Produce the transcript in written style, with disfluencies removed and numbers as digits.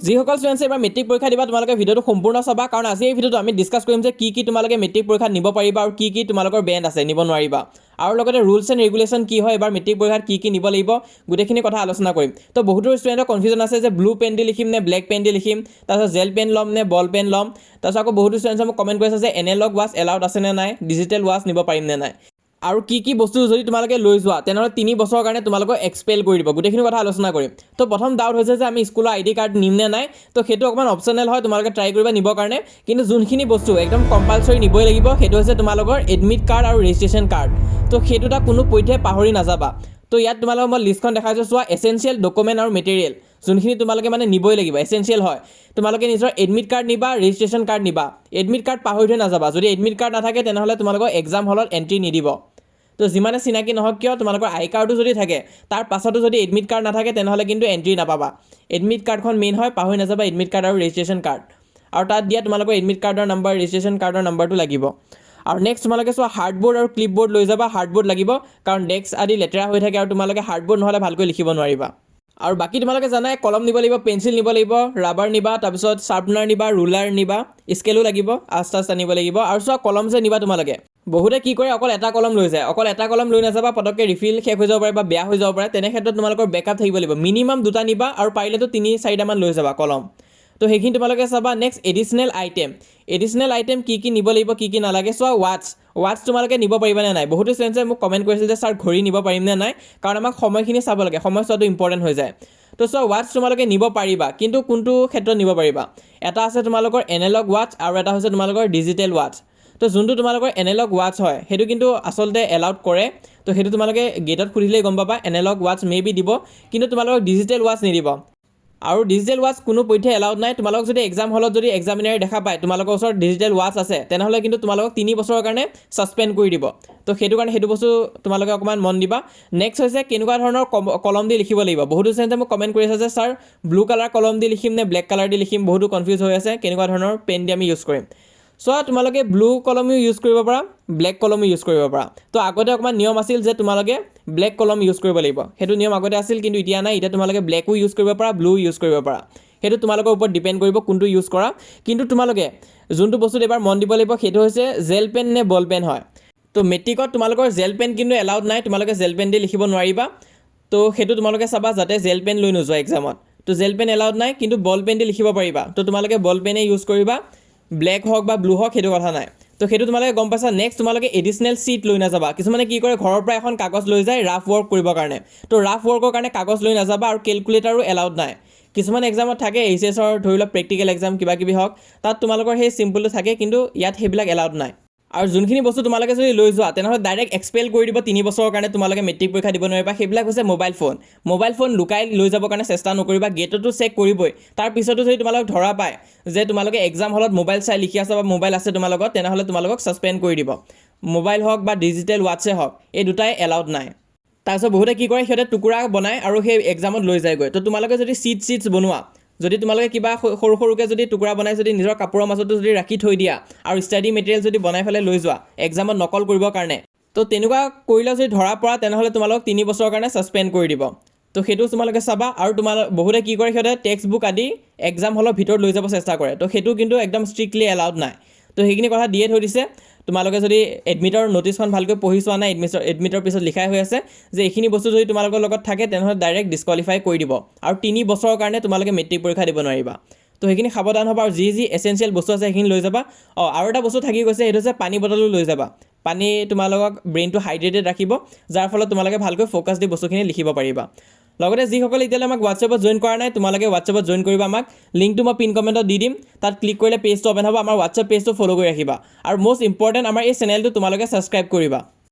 যিসকল ষ্টুডেণ্টছে এইবাৰ মেট্ৰিক পৰীক্ষা দিবা, তোমালোকে ভিডিঅ'টো সম্পূৰ্ণ চাবা, কাৰণ আজি এই ভিডিঅ'টো আমি ডিছকাছ কৰিম যে কি কি তোমালোকে মেট্ৰিক পৰীক্ষাত নিব পাৰিবা আৰু কি কি তোমালোকৰ বেণ্ড আছে, নিব নোৱাৰিবা। আৰু লগতে ৰুলছ এণ্ড ৰেগুলেশ্যন কি হয়, এইবাৰ মেট্ৰিক পৰীক্ষাত কি কি নিব লাগিব, গোটেইখিনি কথা আলোচনা কৰিম। তো বহুতো ষ্টুডেণ্টৰ কনফিউজন আছে যে ব্লু পেন দি লিখিম নে ব্লেক পেন দি লিখিম, তাৰপিছত জেল পেন ল'ম নে বল পেন ল'ম। তাৰপিছত আকৌ বহুতো ষ্টুডেণ্টছে মোক কমেণ্ট কৰিছে যে এনালগ ৱাচ এলাউড আছে নে নাই, ডিজিটেল ৱাচ নিব পাৰিম নে নাই, আৰু কি কি বস্তু যদি তোমালোকে লৈ যোৱা, তেনেহ'লে 3 বছৰৰ কাৰণে তোমালোকক এক্সপেল কৰি দিব। গোটেইখিনি কথা আলোচনা কৰিম। তো প্ৰথম ডাউট হৈছে যে আমি স্কুলৰ আই ডি কাৰ্ড নিম নে নাই। তো সেইটো অকণমান অপশ্যনেল হয়, তোমালোকে ট্ৰাই কৰিবা নিবৰ কাৰণে। কিন্তু যোনখিনি বস্তু একদম কম্পালচৰি নিবই লাগিব, সেইটো হৈছে তোমালোকৰ এডমিট কাৰ্ড আৰু ৰেজিষ্ট্ৰেশ্যন কাৰ্ড। তো সেইটো এটা কোনো পধ্যে পাহৰি নাযাবা। তো ইয়াত তোমালোকক মই লিষ্টখন দেখাইছোঁ, চোৱা। এচেঞ্চিয়েল ডকুমেণ্ট আৰু মেটেৰিয়েল, যোনখিনি তোমালোকে মানে নিবই লাগিব, এচেঞ্চিয়েল হয়। তোমালোকে নিজৰ এডমিট কাৰ্ড নিবা, ৰেজিষ্ট্ৰেশ্যন কাৰ্ড নিবা। এডমিট কাৰ্ড পাহৰি থৈ নাযাবা। যদি এডমিট কাৰ্ড নাথাকে, তেনেহ'লে তোমালোকক এক্সাম হলত এণ্ট্ৰি নিদিব। তো যিমানে চিনাকি নহওক কিয়, তোমালোকৰ আই কাৰ্ডো যদি থাকে, তাৰ পাছতো যদি এডমিট কাৰ্ড নাথাকে, তেনেহ'লে কিন্তু এণ্ট্ৰি নাপাবা। এডমিট কাৰ্ডখন মেইন হয়, পাহৰি নাযাবা এডমিট কাৰ্ড আৰু ৰেজিষ্ট্ৰেশ্যন কাৰ্ড। আৰু তাত দিয়া তোমালোকৰ এডমিট কাৰ্ডৰ নাম্বাৰ, ৰেজিষ্ট্ৰেশ্যন কাৰ্ডৰ নাম্বাৰটো লাগিব। আৰু নেক্সট তোমালোকে চোৱা, হাৰ্ডবৰ্ড আৰু ক্লিপবৰ্ড লৈ যাবা। হাৰ্ডবৰ্ড লাগিব, কাৰণ ডেস্ক আদি লেতেৰা হৈ থাকে আৰু তোমালোকে হাৰ্ডবৰ্ড নহ'লে ভালকৈ লিখিব নোৱাৰিবা। আৰু বাকী তোমালোকে জানাই, কলম নিব লাগিব, পেঞ্চিল নিব লাগিব, ৰাবাৰ নিবা, তাৰপিছত শ্বাৰ্পনাৰ নিবা, ৰুলাৰ নিবা, স্কেলো লাগিব, আঁচ তাচ আনিব লাগিব। আৰু চোৱা, কলম যে নিবা তোমালোকে, বহুতে কি কৰে, অকল এটা কলম লৈ যায়। অকল এটা কলম লৈ নাযাবা, পটককৈ ৰিফিল শেষ হৈ যাব পাৰে বা বেয়া হৈ যাব পাৰে। তেনে ক্ষেত্ৰত তোমালোকৰ বেকআপ থাকিব লাগিব। মিনিমাম দুটা নিবা আৰু পাৰিলেতো তিনি চাৰিটামান লৈ যাবা কলম। তো সেইখিনি তোমালোকে চাবা। Next additional item. Additional item কি কি নিব লাগিব, কি কি নালাগে, চোৱা। ৱাটছ। ৱাটছ তোমালোকে নিব পাৰিবা নে নাই? বহুতো ষ্টুডেণ্টছে মোক কমেণ্ট কৰিছিল যে ছাৰ, ঘড়ী নিব পাৰিম নে নাই, কাৰণ আমাক সময়খিনি চাব লাগে, সময় চোৱাটো ইম্পৰ্টেণ্ট হৈ যায়। তো চোৱা, ৱাটছ তোমালোকে নিব পাৰিবা, কিন্তু কোনটো ক্ষেত্ৰত নিব পাৰিবা? এটা আছে তোমালোকৰ এনালগ ৱাটছ আৰু এটা হৈছে তোমালোকৰ ডিজিটেল ৱাটছ। তো যোনটো তোমালোকৰ এনালগ ৱাটছ হয়, সেইটো কিন্তু আচলতে এলাউড কৰে। তো সেইটো তোমালোকে গেটত সুধিলেই গম পাবা। এনালগ ৱাটছ মে বি দিব, কিন্তু তোমালোকক ডিজিটেল ৱাটছ নিদিব। আৰু ডিজিটেল ৱাটছ কোনো পধ্যে এলাউড নাই। তোমালোকক যদি এক্সাম হলত যদি এক্সামিনাৰে দেখা পায় তোমালোকৰ ওচৰত ডিজিটেল ৱাটছ আছে, তেনেহ'লে কিন্তু তোমালোকক 3 বছৰৰ কাৰণে ছাছপেণ্ড কৰি দিব। তো সেইটো কাৰণে সেইটো বস্তু তোমালোকে অকণমান মন দিবা। নেক্সট হৈছে কেনেকুৱা ধৰণৰ কলম দি লিখিব লাগিব। বহুতো ষ্টুডেণ্টে মোক কমেণ্ট কৰি আছে যে ছাৰ, ব্লু কালাৰ কলম দি লিখিম নে ব্লেক কালাৰ দি লিখিম? বহুতো কনফিউজ হৈ আছে কেনেকুৱা ধৰণৰ পেন দি আমি ইউজ কৰিম। চোৱা, তোমালোকে ব্লু কলমো ইউজ কৰিব পাৰা, ব্লেক কলমো ইউজ কৰিব পাৰা। তো আগতে অকণমান নিয়ম আছিল যে তোমালোকে ব্লেক কলম ইউজ কৰিব লাগিব। সেইটো নিয়ম আগতে আছিল, কিন্তু এতিয়া নাই। এতিয়া তোমালোকে ব্লেকো ইউজ কৰিব পাৰা, ব্লু ইউজ কৰিব পাৰা। সেইটো তোমালোকৰ ওপৰত ডিপেণ্ড কৰিব কোনটো ইউজ কৰা। কিন্তু তোমালোকে যোনটো বস্তুত এবাৰ মন দিব লাগিব, সেইটো হৈছে জেল পেন নে বল পেন হয়। তো মেট্ৰিকত তোমালোকৰ জেল পেন কিন্তু এলাউড নাই। তোমালোকে জেল পেন দি লিখিব নোৱাৰিবা। তো সেইটো তোমালোকে চাবা যাতে জেল পেন লৈ নোযোৱা এক্সামত। তো জেল পেন এলাউড নাই, কিন্তু বল পেন দি লিখিব পাৰিবা। তো তোমালোকে বল পেনেই ইউজ কৰিবা, ব্লেক হওক বা ব্লু হওক, সেইটো কথা নাই। তো সেইটো তোমালোকে গম পাইছা। নেক্সট তোমালোকে এডিচনেল শ্বীট লৈ নাযাবা। কিছুমানে কি কৰে, ঘৰৰ পৰা এখন কাগজ লৈ যায় ৰাফ ৱৰ্ক কৰিবৰ কাৰণে। তো ৰাফ ৱৰ্কৰ কাৰণে কাগজ লৈ নাযাবা। আৰু কেলকুলেটাৰো এলাউড নাই। কিছুমান এক্সামত থাকে, এইচ এছৰ ধৰি লওক প্ৰেক্টিকেল এক্সাম কিবা কিবি হওক, তাত তোমালোকৰ সেই চিম্পলটো থাকে, কিন্তু ইয়াত সেইবিলাক এলাউড নাই। আৰু যোনখিনি বস্তু তোমালোকে যদি লৈ যোৱা, তেনেহ'লে ডাইৰেক্ট এক্সপেল কৰি দিব, 3 বছৰৰ কাৰণে তোমালোকে মেট্ৰিক পৰীক্ষা দিব নোৱাৰিবা, সেইবিলাক হৈছে মোবাইল ফোন। মোবাইল ফোন লুকাই লৈ যাবৰ কাৰণে চেষ্টা নকৰিবা। গেটতো চেক কৰিবই। তাৰ পিছতো যদি তোমালোকক ধৰা পায় যে তোমালোকে এক্সাম হলত মোবাইল চাই লিখি আছা বা মোবাইল আছে তোমাৰ লগত, তেনেহ'লে তোমালোকক ছাছপেণ্ড কৰি দিব। মোবাইল হওক বা ডিজিটেল ৱাটছে হওক, এই দুটাই এলাউড নাই। তাৰপিছত বহুতে কি কৰে, সিহঁতে টুকুৰা বনায় আৰু সেই এক্সামত লৈ যায়গৈ। তো তোমালোকে যদি চিট চিটছ বনোৱা, যদি তোমালোকে কিবা সৰু সৰুকৈ যদি টুকুৰা বনাই যদি নিজৰ কাপোৰৰ মাজতো যদি ৰাখি থৈ দিয়া আৰু ষ্টাডি মেটেৰিয়েল যদি বনাই পেলাই লৈ যোৱা এক্সামত নকল কৰিবৰ কাৰণে, তো তেনেকুৱা কৰিলে যদি ধৰা পৰা, তেনেহ'লে তোমালোকক 3 বছৰৰ কাৰণে ছাছপেণ্ড কৰি দিব। তো সেইটো তোমালোকে চাবা। আৰু তোমালোক বহুতে কি কৰে, সিহঁতে টেক্সট বুক আদি এক্সাম হলৰ ভিতৰত লৈ যাব চেষ্টা কৰে। তো সেইটো কিন্তু একদম ষ্ট্ৰিক্টলি এলাউড নাই। তো সেইখিনি কথা দিয়ে থৈ দিছে। তোমালোকে যদি এডমিটৰ ন'টিছখন ভালকৈ পঢ়ি চোৱা নাই, এডমিটৰ পিছত লিখাই হৈ আছে যে এইখিনি বস্তু যদি তোমালোকৰ লগত থাকে, তেনেহ'লে ডাইৰেক্ট ডিছকুৱালিফাই কৰি দিব আৰু 3 বছৰৰ কাৰণে তোমালোকে মেট্ৰিক পৰীক্ষা দিব নোৱাৰিবা। তো সেইখিনি সাৱধান হ'বা আৰু যি যি এচেঞ্চিয়েল বস্তু আছে, সেইখিনি লৈ যাবা। অঁ, আৰু এটা বস্তু থাকি গৈছে, সেইটো হৈছে পানী বটলো লৈ যাবা। পানী তোমালোকক ব্ৰেইনটো হাইড্ৰেটেড ৰাখিব, যাৰ ফলত তোমালোকে ভালকৈ ফ'কাছ দি বস্তুখিনি লিখিব পাৰিবা। লগতে যিসকলে এতিয়ালৈ আমাক হোৱাটছএপত জইন কৰা নাই, তোমালোকে হোৱাটছএপত জইন কৰিবা আমাক। লিংকটো মই পিন কমেণ্টত দি দিম। তাত ক্লিক কৰিলে পেজটো অ'পেন হ'ব। আমাৰ হোৱাটছএপ পেজটো ফ'ল' কৰি ৰাখিবা আৰু মষ্ট ইম্পৰ্টেণ্ট, আমাৰ এই চেনেলটো তোমালোকে ছাবস্ক্ৰাইব কৰিবা।